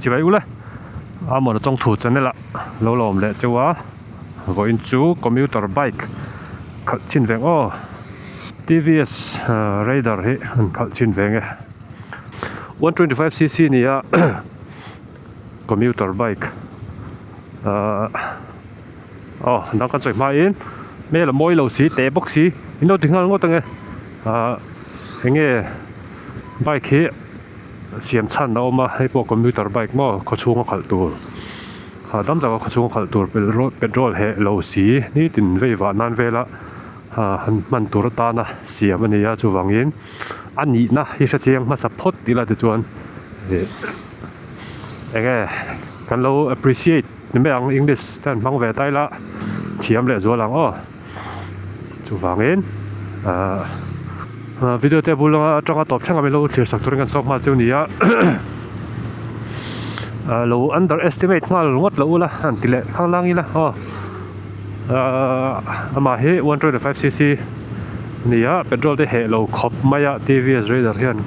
Chibai ule Amon atawng thu channel ah lo la awm leh cheu a vawiin chu commuter bike khalh chhin veng aw T_V_S Raider hi an khalh chhin veng e 125 cc ni a commuter bike ahh aw dang kan sawi hma in hmel a mawi lo si teh bawk si in lo ti nghal ngawt ang e ahh eng nge bike hi. Siam chhan a awm a hei pawh commuter bike maw khawchhunga khalh tur hahdam taka khawchhunga khalh tur petrol heh lo si nitin vei vah nan vela han hman tur atana siam a ni a chuvangin a nihna hi hrechiang hmasa phawt ila tichuan ih eng nge kan lo appreciate ni mai ang english te an hmang ve ta ila thiam leh zual ang aw. Chuvangin ahh video te bul anga atanga tawp thleng a milo thlir sak turin kan sawk nghal chu a ni a ah lo underestimate nghal ngawt loh ula han ti leh khang lang ila aw ahh amah hi 125 cc a ni a petrol te heh lo khawp mai a tvs raider hian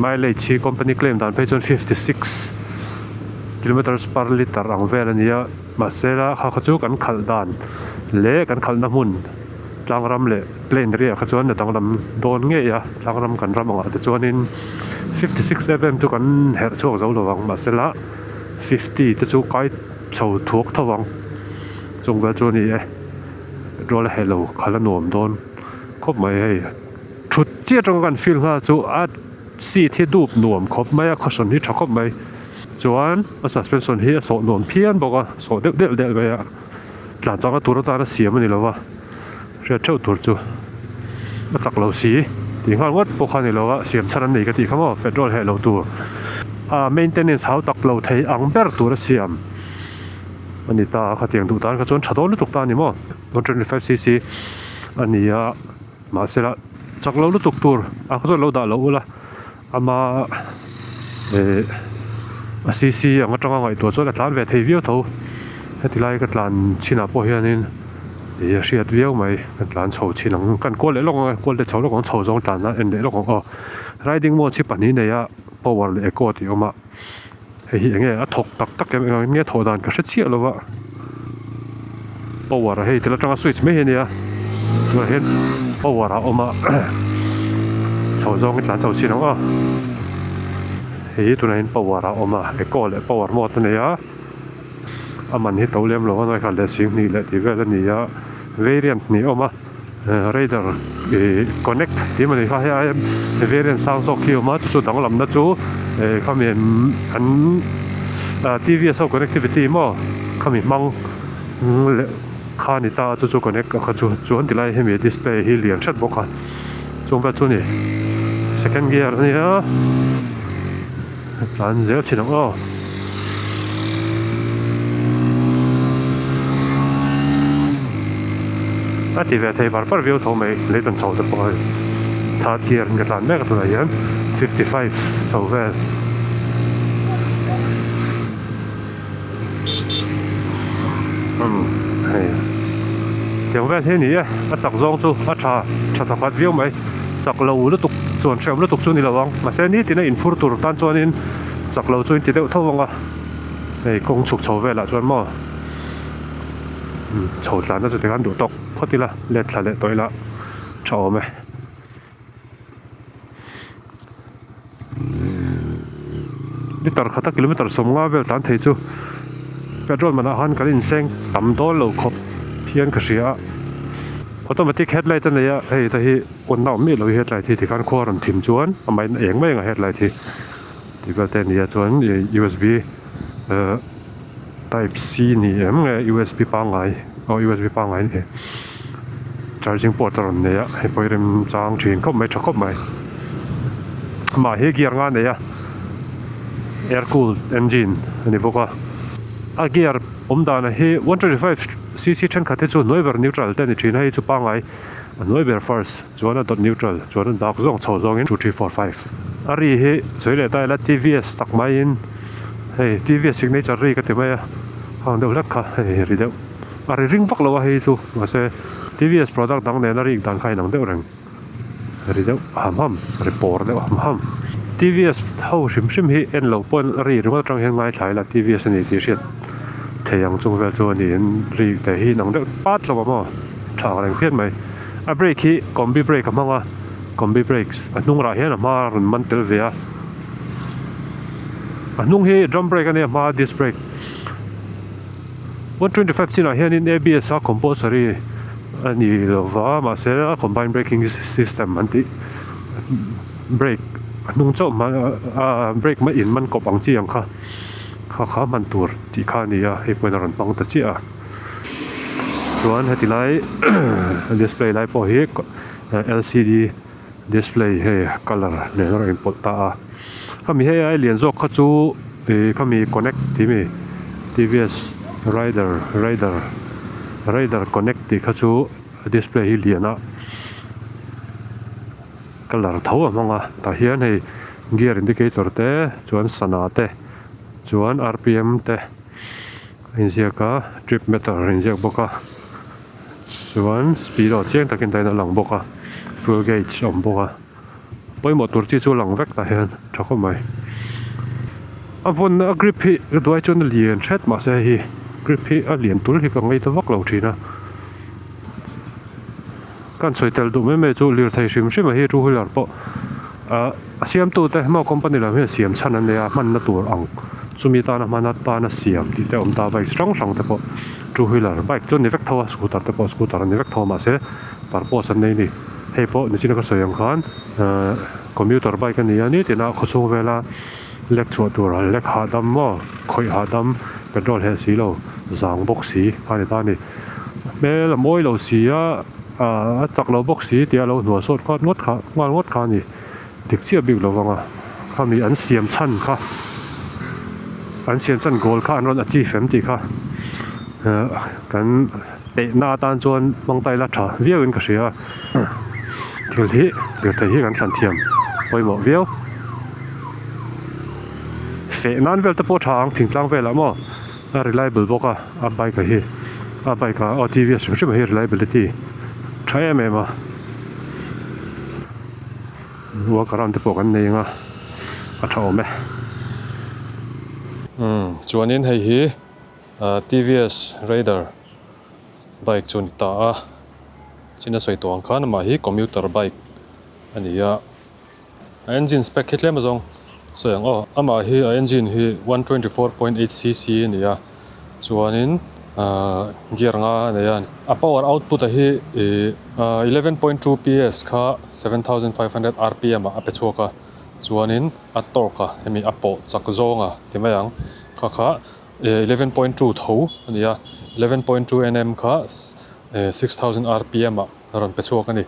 mileage hi company claim dan phei chuan 56 kilometers per litre ang vel a ni a. Mahse la kha kha chu kan khalh dan leh kan khalhna hmun tlangram leh plain area kha chuan a danglam dawn ngei a, tlangram kan ram angah te chuanin 56 mm chu kan herh chhuak zo lo ang mahse la 50 te chu kai chho thuak tho ang chung vel chu a ni e petrol a heh lo khalh a nuam dawn khawp mai hei thut chiah atanga kan feel nghal chu a seat hi dup nuam khawp mai a cushion hi tha khawp mai. Chuan a suspension hi a sawh nuam phian bawk a sawh deuh deuh deuh mai a tlan chakna tur atana siam a ni lo va hriat theuh tur chu a chak lo si tih nghal ngawt pawh kha a ni lo a siam chhan an nei ka tih kha maw petrol heh lo tur a maintenance hau tak lo thei ang ber tur a siam a ni ta a khatiang duh tan kha chuan tha dawn lutuk ta a ni maw 125 cc a ni a mahse la chak lo lutuk tur a kha chuan lo dah lo ula. Ama eh a cc ang atanga ngaihtuah chuan a tlan ve thei viau tho heti lai ka tlan chinah pawh hianin ih a hriat viau mai ka tlan chho chin ang kan kual leh lawk ang e kual leh chho lawk ang chho zawng tlan a en leh lawk ang aw riding mode hi pahnih nei a power leh eco tih a awm a hei hi eng nge a thawk tak tak em eng nge thawh dan ka hre chiah lo va power hei tel atanga switch mai hi a nia tunah hian power a awm a chho zawng hi tlan chho chin ang aw hei hi tunah hian power a awm a eco leh power mode a nei a a man hi to lem lo a nuai khat leh singhnih leh tih vel a ni a variant hnih a awm a. Raider ih connect tih emaw ni kha hei aia variant sang zawk hi a awm a chu chu danglamna chu eh khami an tvs ho connectivity maw khami hmang leh kha a ni ta a chu chu connect kha chu chuan tilai hemi display hi lian hret bawk a chung vel chu a ni second gear a nia tlan zel thin ang aw. A ti ve thei var var viau tho mai lei dan chho te pawh hei third gear in ka tlan mek a tunah hian 55 chho vel. Umm hei tiang vel hi a ni e a chak zawng chu a tha tha thawkhat viau mai chak lo lutuk chuan hreawm lutuk chu a ni lo ang mahse nitin a inphur tur tan chuanin chak lo chu in ti deuh tho ang a hei kawng chhuk chho velah chuan maw chho tlanna chu tikhan duh tawk phawt ila let thla leh tawh ila tha awm e. Liter khata kilometer sawmnga vel tlan thei chu petrol manah khan kan inseng tam dawn lo khawp hian ka hria a automatic headlight a nei a hei te hi on na awm miah lo hi headlight hi tikhan khua rawn thim chuan a main a eng mai ang a headlight hi tih vel te a ni a chuan usb ehh type c ni em nge usb pangngai aw usb pangngai a ni charging port a rawn nei a hei pawh hi remchang thin khawp mai tha khawp mai amah hi gear nga nei a air cooled engine a ni bawk a a gear awm danah hi 125 cc thenkhat hi chu hnuai ber neutral te a ni thin a hei chu pangngai a hnuai ber first chuan a dawt neutral chuan a dak zawng chho zawngin 2 3 4 5 a ri hi sawi leh ta ila tvs tak maiin hei tvs signature ri ka ti mai a hang deuh hlek kha hei ri deuh. A ri ring vak lo a hei chu mahse tvs product dang nena rik dan kha a inang deuh reng ri deuh ham ham ri pawr deuh ham ham. TVS ho hrim hrim hi en lo pawh a ri ringawt atang hian ngaithla ila TVS a ni tih hriat thei ang chung vel chu a ni in ri te hi inang deuh pat lo a maw tha ang reng phian mai a brake hi combi brake a hmang a combi brakes a hnung rah hian a hma a rawn man tel ve a a hnung hi drum brake a nia a hma disc brake 125 chinah hianin ABS a compulsory a ni lova mahse a combined braking system an tih brake a hnung chauh hma ah brake in man kawp ang chi ang kha kha kha hman tur tih kha a ni a hei pawhin a rawn hmang ta chiah a chuan heti lai display lai pawh hi L_C_D display hei colour nen a rawn inpawlh ta a khami hei ai lian zawk kha chu ih khami connect tih mi T_V_S rider rider rider connect tih kha chu display hi lian a colour tho a hmang a tah hian hei gear indicator te chuan sana te chuan R_P_M te a inziak a trip meter a inziak bawk a. Chuan speedo chiang takin tain a lang bawk a fuel gauge a awm bawk a pawimawh tur chi chu a lang vek tah hian tha khawp mai a vawn a grip hi ka duai chuan a lian hret mahse hei hi grip hi a lian tul hi ka ngaih ta vak lo thin a ka han sawi tel duh mai mai chu lirthei hrim hrim a hi two wheeler pawh ah a siamtu te maw company lam hian siam chhan an nei a hmanna tur ang chumi tana hman atana siam tih te a awm ta a bike hrang hrang te pawh two wheeler bike chu a ni vek tho a scooter te pawh scooter a ni vek tho a mahse purpose an nei a ni hei pawh nichina ka sawi ang khan ahh commuter bike a ni a nitin a khawchhung vela lek chhuah tur lek hahdam maw khawih hahdam petrol heh si lo zang bawk si kha a ni ta a ni hmel a mawi lo si a ahh a chak lo bawk si tia lo hnual sawt kha ngawt kha nghal ngawt kha a ni dik chiah bik lo vang a khami an siam chhan kha an siam chhan goal kha an rawn achieve em tih kha ahh kan peihna atan chuan hmang ta ila tha viau in ka hria a thil hi lirthei hi kan thlan thiam pawimawh viau feh nan vel te pawh tha ang thingtlang velah maw a reliable bawk a a bike a hi a bike a aw T_V a hrim hrim a hi reliability tha em em a. Walk around te pawh kan nei ang a a tha awm e. Umm chuanin hei hi TVS Raider bike chu a ni ta a chin a sawi tawh ang khan amah hi commuter bike a ni a a engine spec hi tlem azawng sawi ang aw amah hi a engine hi 124.8 cc a ni a. Chuanin ahh gear nga a nei a a power output a hi ih ahh 11.2 PS kha 7500 rpm ah a pe chhuak a chuanin a torque a hemi a pawh chak zawng a ti mai ang kha kha ih 11.2 tho a ni a 11.2 nm kha ih 6000 rpm ah a rawn pe chhuak a ni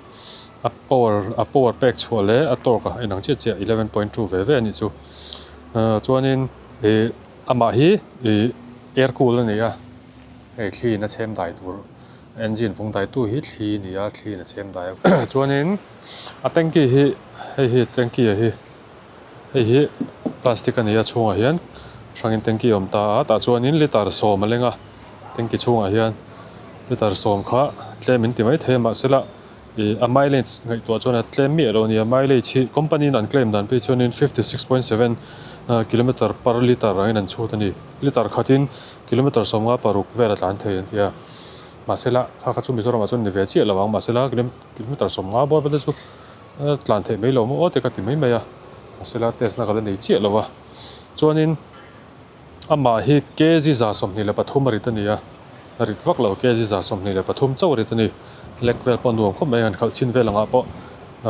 a power a power pek chhuah leh a torque a inang chiah chiah 11.2 ve ve a nih chu ahh chuanin ih. Amah hi ih air cool a ni a, hei thli in a chhem dai tur engine vung dai tu hi thli a ni a, thli in a chhem dai a chuanin a tanky hi hei hi tanky a hi hei hi plastic a ni a chhungah hian hrangin tanky a awm ta a tah chuanin litre sawm a leng a tanky chhungah hian litre sawm kha tlem in ti maithei a mahsela ih a mileage ngaihtuah chuan a tlem miah lo a ni a mileage hi company in an claim dan phei chuanin 56.7 kilometer per litre angin an chhut a ni litre khatin kilometer sawmnga paruk vel a tlan thei an ti a mahsela kha kha chu Mizoram ah chuan ni ve chiah lo ang mahsela kilometer sawmnga bawr vel te chu tlan theih mai lo maw aw te ka ti mai mai a mahsela test na ka la nei chiah lo a chuanin. Amah hi kg 123 a rit a ni a, a rit vak lo kg 123 chauh a rit a ni. Lek vel pawh a nuam khawp mai a, han khalh chhin vel angah pawh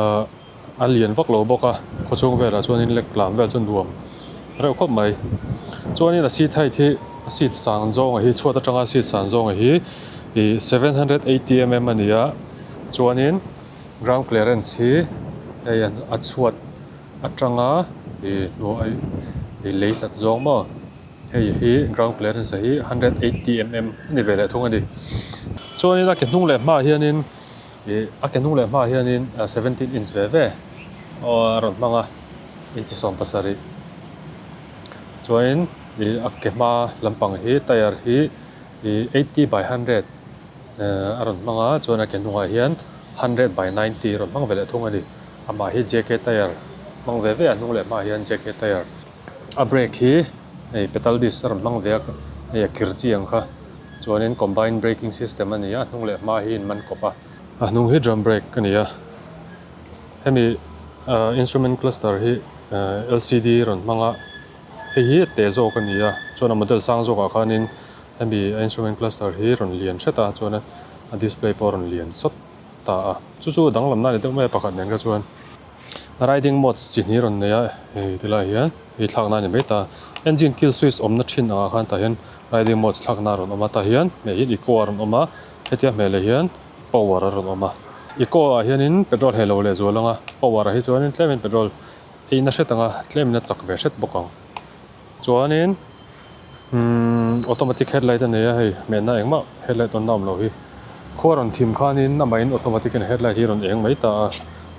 ahh a lian vak lo bawk a, khawchhung velah chuanin lek lam vel chu nuam reuh khawp mai. Chuanin a seat height hi a seat sang zawnga hi chhuat atanga seat sang zawnga hi ih 780 mm a ni a, chuanin ground clearance hi hei a chhuat. Atanga ih hnuai ih lei hlat zawng maw hei hi ground clearance hi 180 mm a ni ve leh thung a ni chuanin a ke hnung leh hmaah hianin ih a ke hnung leh hmaah hianin 17 inch ve ve aw a rawn hmang a inchi sawm pasarih chuanin ih a ke hma lampang hi tyre hi ih 80 by 100 a rawn hmang a chuan a ke hnungah hian 100 by 90 a rawn hmang ve leh thung a ni. Amah hi JK Tyre hmang ve ve a hnung leh hmaah hian J K tyre a brake hi hei petal disc a rawn hmang ve a hei a kir chi ang kha chuanin combine braking system a ni a hnung leh hma hi in man kawp a. A hnung hi drum brake a ni a hemi ah instrument cluster hi ah L C D rawn hmang a hei hi a te zawk a ni a chuan a model sang zawkah khanin hemi instrument cluster hi rawn lian hret a chuan a display pawh a rawn lian sawt ta a chu chu a danglam na a ni deuh mai a pakhat nen kha chuan riding modes chi hnih rawn nei a hei ti lai hian hei thlak na a ni mai ta engine kill switch awmna thin angah khan tah hian riding modes thlak na a rawn awm a tah hian hmeh hian eco a rawn awm a hetia hmeh leh hian power a rawn awm a eco ah hianin petrol heh lo leh zual ang a power ah hi chuanin tlemin petrol eina hret ang a tlemin a chak ve hret bawk ang chuanin umm automatic headlight a nei a hei hmehna engmah headlight on na awm loh hi khua rawn thim khanin amahin automatic in headlight hi a rawn eng mai ta a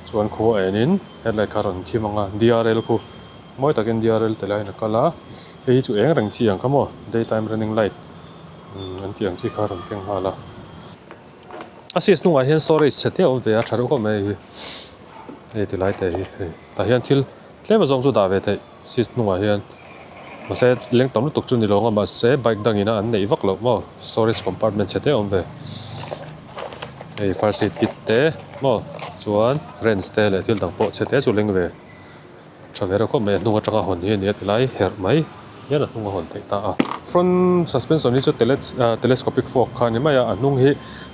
chuan khua enin headlight kha a rawn thim ang a D R L khu mawi takin D R L te laiin a kal a hei hi chu eng reng chi ang kha maw day time running light umm an tih ang chi kha a rawn keng nghal a a seat hnungah hian storage chhe te a awm ve a tha reuh khawp mai hei hi hei ti lai te hi hei tah hian thil tlem azawng chu dah ve theih. Seat hnungah hian mahse leng tam lutuk chu ni lo ang a mahse bike dangin a an neih vak loh maw storage compartment chhe te a awm ve hei first aid kit te maw chuan wrench te leh thil dang pawh chhe te chu leng ve tha ve reuh khawp mai a hnung atanga hawn hi a ni a tilai herh mai hian a hnung a hawn theih ta a front suspension hi chu tele ah telescopic fork kha a ni mai a a hnung hi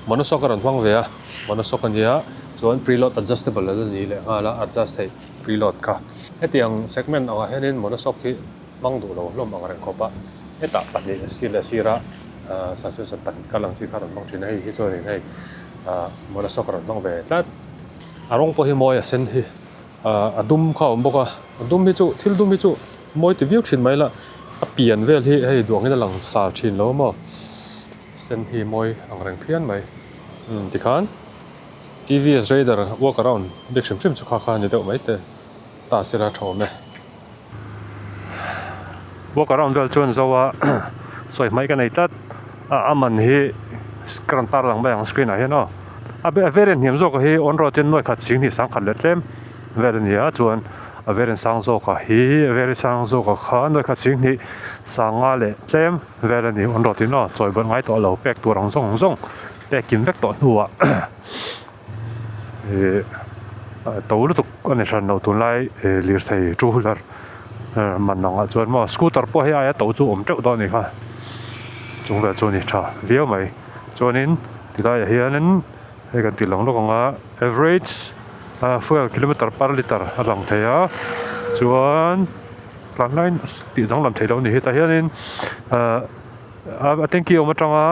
monoshock a rawn hmang ve a monoshock a nia chuan preload adjustable a la ni leh nghal a adjust theih. Preload kha. Hetiang segment angah hianin monoshock hi hmang duh lo hlawm ang reng khawp a, hetah pahnih sir leh sira suspension pahnih kal ang chi kha rawn hmang thin a, hei hi chuanin hei monoshock a rawn hmang ve tlat. A rawng pawh hi mawi a sen hi a dum kha a awm bawk a, a dum hi chu thil dum hi chu mawi ti viau thin mai la, a pian vel hi hei duangin a lang sar thin lo maw, sen hi mawi ang reng phian mai tikhan. TVS Raider walk around bik hrim hrim chu kha kha a ni deuh mai te ta sela tha awm e. Walk around vel chuan zo a sawi hmaih ka nei tlat a a man hi ka rawn tar lang mai ang screen ah hian aw a variant hniam zawk hi on road in nuai khat ching hnih sang khat leh tlem vel a ni a chuan a variant sang zawk ah hi a variant sang zawk ah kha nuai khat ching hnih sang nga leh tlem vel a ni on road in aw chawi bawlh ngai tawh lo pek tur ang zawng zawng. Pek kim vek tawh hnuah ih to lutuk a ni hran lo tunlai ih lirthei two wheeler man angah chuan maw scooter pawh hei aia to chu awm teuh dawn a ni kha chung vel chu a ni tha viau mai chuanin tilaiah hianin hei kan tih lang lawk ang a average fuel kilometer per litre a lang thei a chuan tlan laiin tih danglam theih loh a ni hetah hianin ah a tanky awm atanga.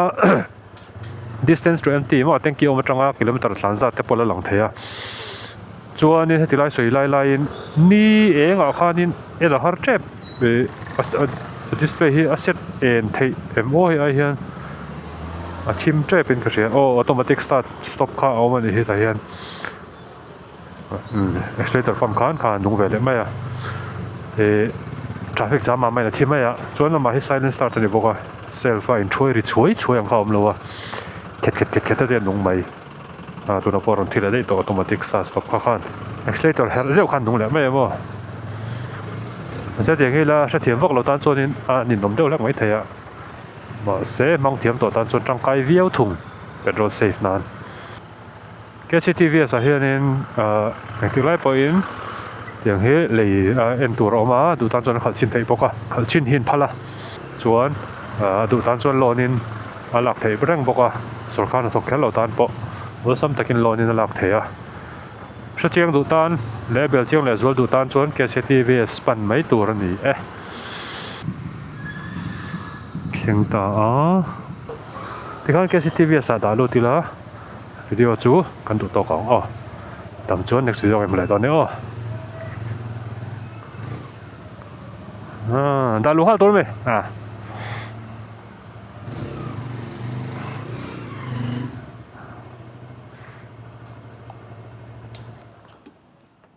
Distance to empty emaw tanky awm atanga kilometer tlan zat te pawh a la lang thei a chuanin heti lai sawi lai laiin ni engah khanin en a har tep ih a display hi a set en theih em aw hei ai hian a thim tep in ka hria aw automatic start stop kha a awm a nih hi tah hian. Accelerator pump khan kha a nung ve leh mai a ih traffic jam ah maiin a thi mai a chuan amah hi silent start a ni bawk a self a inthuai ri chhuai chhuai ang kha a awm lo a khet khet khet khet a te a nung mai ah tunah pawh a rawn thi leh daih tawh automatic start stop kha khan accelerator herh zeuh khan a nung leh mai a maw mahse tiang hi ila hrethiam vak lo tan chuanin a ninawm deuh hlek maithei a mahse hmang thiam tawh tan chuan tangkai viau thung petrol save nan. K_C_T_V_S ah hianin ahh engtik lai pawhin tiang hi lei a en tur a awm a duh tan chuan a khalh chhin theih bawk a khalh chhin hi an phal a chuan ahh a duh tan chuan loan in a lak theih reng bawk a sawrkar hnathawk kher lo tan pawh awlsam takin loan in a lak theih a hrechiang duh tan leh bel chiang leh zual duh tan chuan K_C_T_V_S pan mai tur a ni e. Thleng ta a tikhan K_C_T_V_S ah dah lut ila. Video chu kan duh tawk ang aw tam chuan next video ka hmu leh dawn e aw dah luh nghal tur a mi ah.